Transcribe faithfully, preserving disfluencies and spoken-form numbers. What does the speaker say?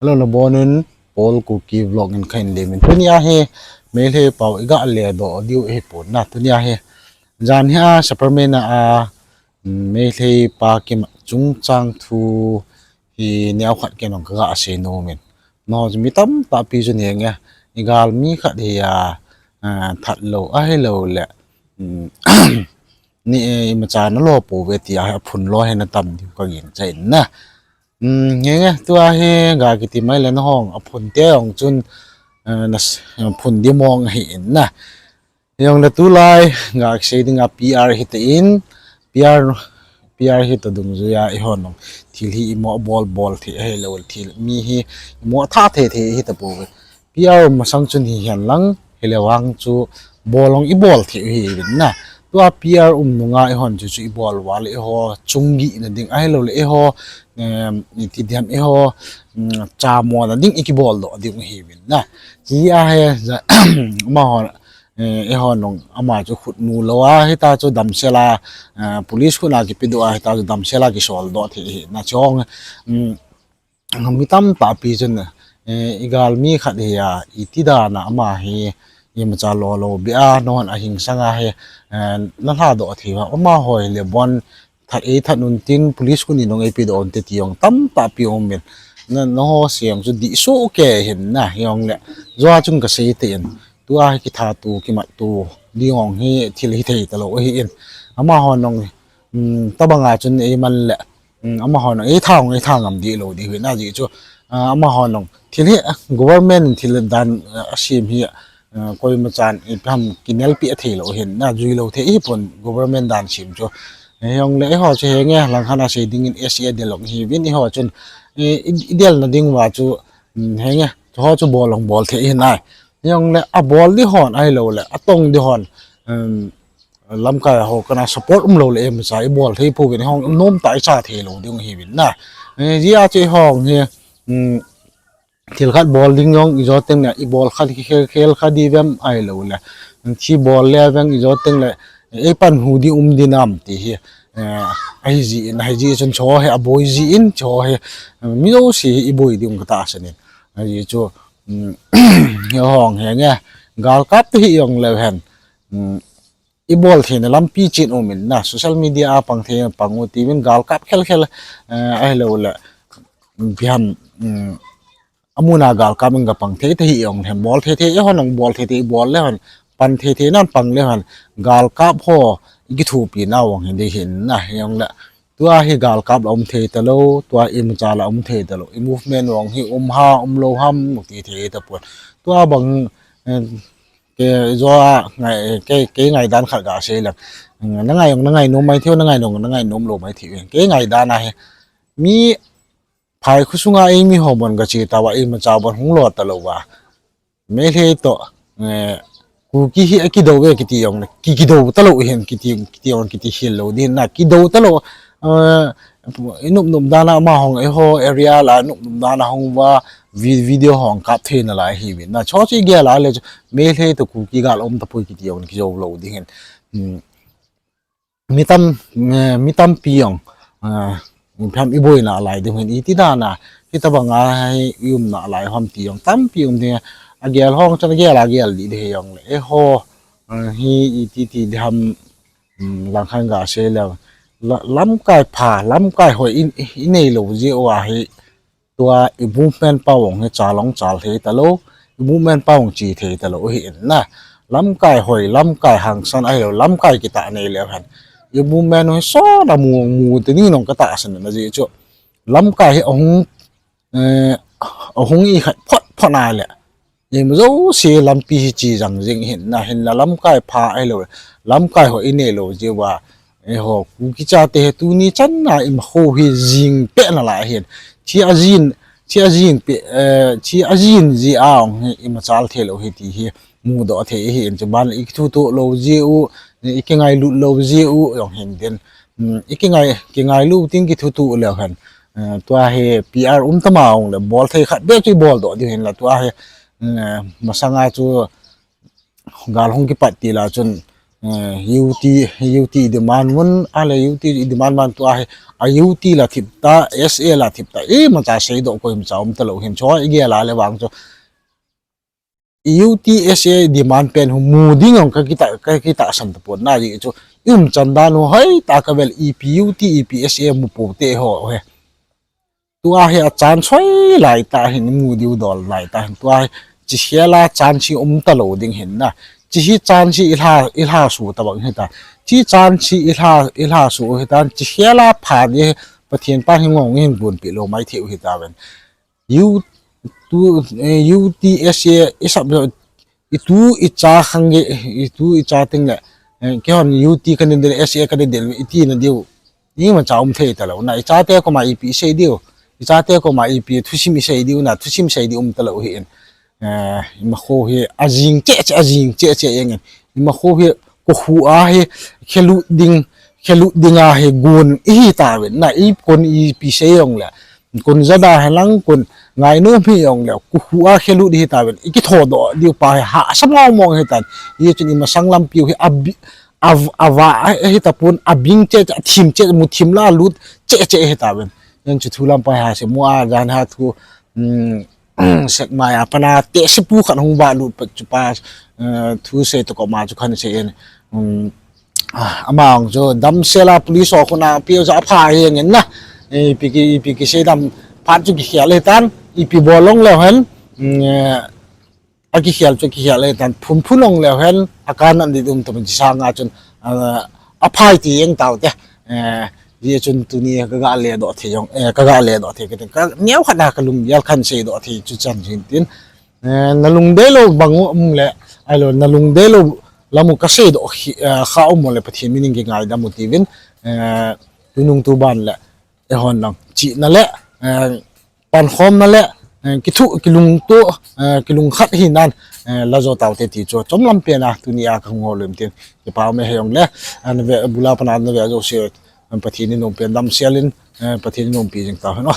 Hello, nabonun, Paul Kuki Vlog in kahin lemin. Tunia hi, Meitei pao iga ledoh diu hipon na. Tunia hi, jan hi a, Superman a, a, mm, Meitei pa kimat chungchang thu hi neokhat kei nong kaga sei nomin. Nangho mi tamtah pi chun henge, igalmi khat hi a, a, that lou, ahilou le, mm, ni, eh, imacha nalo pouve tia hi aphun lou hi natam diu kagingchan na. Um, henge, tua hi ga kiti mai le nahong, aphun te ong chun, eh, nas-, phun di mong ahi in na. Hijongle tulai, ga kisei dinga P R hita in, P R, P R hita dungjuia, eihon ong, thil hi imo bol bol thei, ahilou thil, mi hi imo tha thei thei hita pouve. P R masang chun hihen lang, hile vang chu bol ong ibol thei u hiuvin na. Tua P R um nunga eihon chu chu ibol uva le eiho chunggihna ding ahilou le eiho, em, iti diam eiho, mm, chamona ding ikibol doh ding u hiuvin na. Chia hi, ja, amaho, eh, eihon ong ama chu khut nu lou a, hita chu damsel a, eh, police khut a kipedoh a, hita chu damsel a kisol doh thei hi na chong, mm, mi tamtah pi chun, eh, igalmi khat hi a, iti dan a ama hi, imacha lolou bia, nahon ahing sanga hi, eh, nalhadoh thei uva, amaho hile bon, that ei that un tin, police khut in ong eipedoh un te ti ong tamtah pi umin. Na, nangho seng chu dih soh kei hin na, hijongle. Jua chun kasei te in. Tua hi kithatu, kimattu, ding ong hi thil hithei talou ahi in. Amahon ong, mm, tabanga chun eiman le, mm, amahon ong eitha ong eitha ngam dih lou ding hi na ji chu. Ah, amahon ong thil hi, ah, government in thil dan, ah, asem hi, ah, koima chan, eh, ipi ham kinelpi a thei lou hin, na jui lou thei hipon government dan sem chu. Eh, hijongle eiho chu henge, langkhat a sei dingin S A del ong hiuvin eiho chun, eh, i, idel na ding uva chu, mm, henge, chuho chu bol ong bol thei hi nai. Hijongle abol di hon ahilou le, atong di hon, um, lamkai ho kana support umlou le imacha ibol thei pouvin, hong nom tah icha thei lou ding hiuvin na. Eh, jia chu hong hi, um, thil khat bol ding jong ijo teng le, ibol khat khel, khel kha di vem ahilou le. Thi bol le vem ijo teng le, eipan hu di um di nam ti hi, eh, ahi ji in, ahi ji chun chuho hi aboi ji in, chuho hi, eh, mi jouse hi iboi ding katahsan in. Ahi chu, um, hong henge, galkap te hi jong leu hen, um, ibol theina lampi chin umin na, social media a pang thei pang u tiuvin galkap khel khel, eh, ahilou le, ipi ham, um, amuna galkap in kapang thei te hi jong hen, bol thei thei, eihon ong bol thei thei, ibol le hon, pan thei thei nan pang le hon, galkap ho, ikithopi nau ong hi di hin na, hijongle. Tua hi galkap la um thei talou, tua imacha la um thei talou, i movement ong hi um ha, umlou ham, ti thei tapon. Tua bang, eh, kei jo a ngai, kei, kei ngaidan khat gasei leng. Nangai ong nangai nom mai thei u, nangai ong nangai nom lou mai thei u. Kei ngaidan ahi. Mi phai khosunga eimi ho bon gache tauva, imacha bon hung lo talouva. Meitei toh, eh, Kuki hi akidou ve kiti jongle, ki, kidou talou hin kiti, kiti jong kiti hil lou din na, kidou talou, eh, inop nop dan a amahon eiho area la nop nop dan a hung uva, vi-, video hung kap theina lai hiuvin na, chuche gel a le chu, Meitei toh Kuki gal um tapoi kiti jong kijou lou ding hin. Hmm. Mi tam, eh, mi tampi jong, eh, ipi ham iboina lai ding hin iti dan a, hitabang a hi iumna lai ham ti jong tampi um ding, agel hong chan agel agel di di jongle, eiho, eh, hi iti ti di ham, um, langkhat gasei le, la-, lamkai pha, lamkai hoi in, inei lou jeh uva hi, tua i movement pao hi chal ong chal thei talou, i movement pao che thei talou hi in na. Lamkai hoi, lamkai hangsan ahilou, lamkai kitah nei leu hen. I movement hi sona mu, mu te ding nong katahsan na ji chu. Lamkai hi ahung, eh, ahung ikhat phot phot na le. Ima jouse lampi hi che jang jing hin na, hinla lamkai pha ahilou, lamkai ho inei lou jeh uva, eiho Kuki chate hi tuni chan a ima kho hi jing peh na lai hin. Thi ajin, thi ajin peh, eh, thi ajin jeh a ong hi ima chal thei lou hi ti hi mudoh thei hi in, chuban ikithutoh lou jeh u, ikingailut lou jeh u jong hin din. Hmm, ikingai, kingailut tin kithutoh leu hen. Eh, tua hi P R um tama ong le bol thei khat beh chu ibol doh diu hin la tua hi, eh, masanga chu gal hung kipat ti la chun, Eh, U T, U T i demand mun, ale U T i demand man tua hi, a U T la thip ta, S A la thip ta, imacha seidoh koi imacha um talou hin, chu igel a le vang chu. U T S A demand pen hu mu ding ong ka kita, ka kitahsan tapon na di chu, i umchan dan u hoi ta ka vel ipi U T, ipi S A mu po te ho he. Tua hi a chance hoi lai ta hin, mu diu dol lai ta hin. Tua hi chi khel a chance um talou ding hin na. Chi hi chance i lha, i lha su ta bang hi ta. Chi chance i lha, i lha su hi ta. Chi khel a pha di Pathen pa hi ngong hin gun pi lo mai thei u hi ta ven. U, tu, eh, U T S A i sap lo, i tu i cha khang ge, i tu i cha ting le, eh, ke hon U T ka ni del, S A ka ni del, i ti na diu. Imacha um thei talou na, i chate koma ipi sei diu, i chate koma ipi thusim i sei diu na, thusim sei di um talou hi in. Eh, ima kho hi, a jing che che, a jing che che eng in. Ima kho hi, ko khu a hi, khelut ding, khelut ding a hi gun i hi ta ven na, i kon ipi sei ong le. Kon jada he lang kon ngai nom hi ong le, ko khu a khelut hi ta ven. I kitho doh diu pa hi ha, sa mong mong hi tan. I chun ima sang lampi u hi, a bi, a, a va, a, hi ta pun, a bing che che, a thim che, mu thim la lut che che hi ta ven. Yan chu thu lam pa ha se, mu a jan ha thu, um, sek mai a pana te se pu khan hung va lut pa chu pa, eh, thu sei to ko ma chu khan sei en. Um, ah, ama ong chu damsel a police ho khuna pia ja pha hi ngen na. Eh, ipi ki, ipi ki sei dam phat chu ki khel le tan, ipi bol long le hen. Mm, eh, a ki khel chu ki khel le tan, phun phun long le hen, a kan an di dum to chi sang a chun, ah, a phai ti eng tau te. Eh, ye chun tuni ka ga le doh thei jong, eh, ka ga le doh thei ka tin. Ka neo khat na ka lung yal khan sei doh thei chu chan jin tin. Eh, na lungdei lou bang u um le, ai lo, na lungdei lou lam u ka seidoh hi, eh, kha um le Pathen min in kingaidam u tivin, eh, tunung tuban le, eh, hon lang, chihna le, eh, pankhomna le, eh, kithu, kilungto, eh, kilungkhat hi nan, eh, la jo taute ti chu, chomlam pen a, tuni a ka hung hol u tin, kipa um e hei ong le, eh, na ve, bula pana na ve jo se, eh, Pathen in um pen damsel in, eh, Pathen in umpi jing tau hen o.